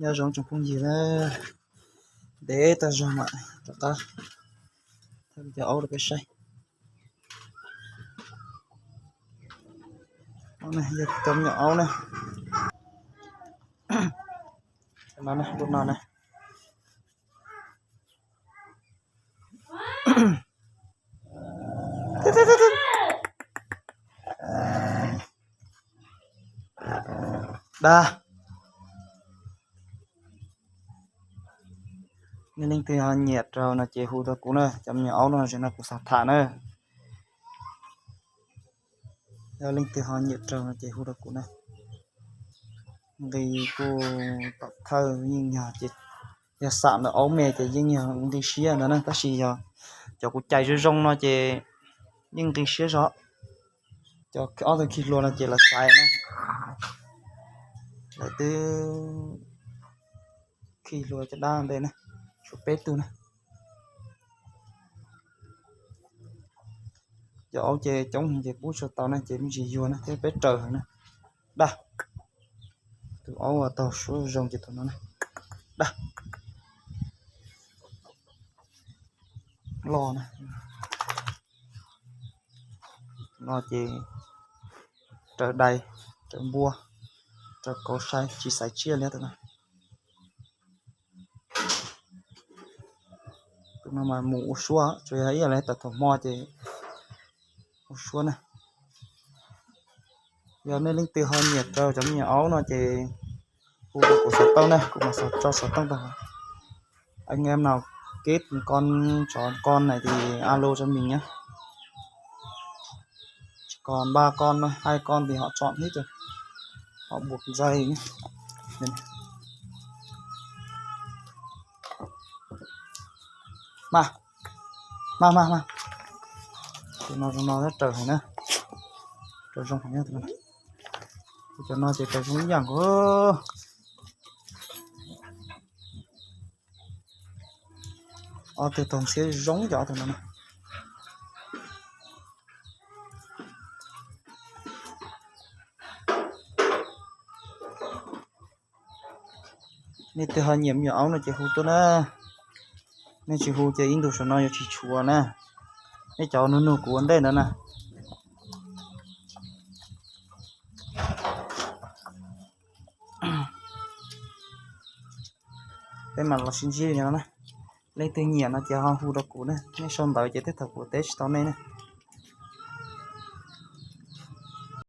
Nyob zoo tsoom phooj ywg na, ntev tag zog mam rov qab thaij cov aub rau peb saib. Yog cov me nyuam aub na, lub no na. Dag, nej leej twg ho nyiam raug no ces hu rau kuv na, cov me nyuam aub no tam sim no kuv xav tham na. Yog leej twg ho nyiam raug no ces hu rau kuv na. Nqi kuj tom thawj yeej yog ces, yog xam ntawm aub me ces yeej yog nqi siab ntawd na, tab sis yog cov kuv cais zoo zoo no ces yeej nqi siab zog. Cov ob tug khi hlua no ces lawv xaiv na, lawv twb khi hlua caj dab ntej na, tshuav peb tug na. Cov aub ces coob ces pub tsis tau na ces me ntsis yuag na thiab peb raws heev na. Dag, tus aub uas taug suab zoo ces tus no na. Dag, loj na. No ces raws dais, raws npua, raws kauv sai tsis xaiv tsiaj li tus no. Tus no mas mus ua suab, tsuas yog ib yam li tau thaum hmo ces ua suab na. Yog nej leej twg ho nyiam raug cov me nyuam aub no ces hu rau kuv xov tooj na, kuv mam tso xov tooj rau. Anh em nào kết con, chó con này thì alo cho mình nhé. Chỉ còn ba con thôi, hai con thì họ chọn hết rồi. Họ buộc dây nhé. Mas, mas, mas, mas. Tus no zoo no raws heev na. Raws zoo heev na. Cov no ces raws zoo ib yam nkaus. Ob tug taug xiab zoo cov ob tug no na. Nej twg ho nyiam me nyuam aub no ces hu tuaj na. Nej tsis hu ces ib ntus saum no yuav tsis tshuav na. Nej cov nug nug kuv ua ntej ntawd na. Peb mam los sib ntsib li no na. Leej twg nyiam no ces ho hu rau kuv na, nej sau ntawv ces tej thaum kuv teb tsis tau nej na.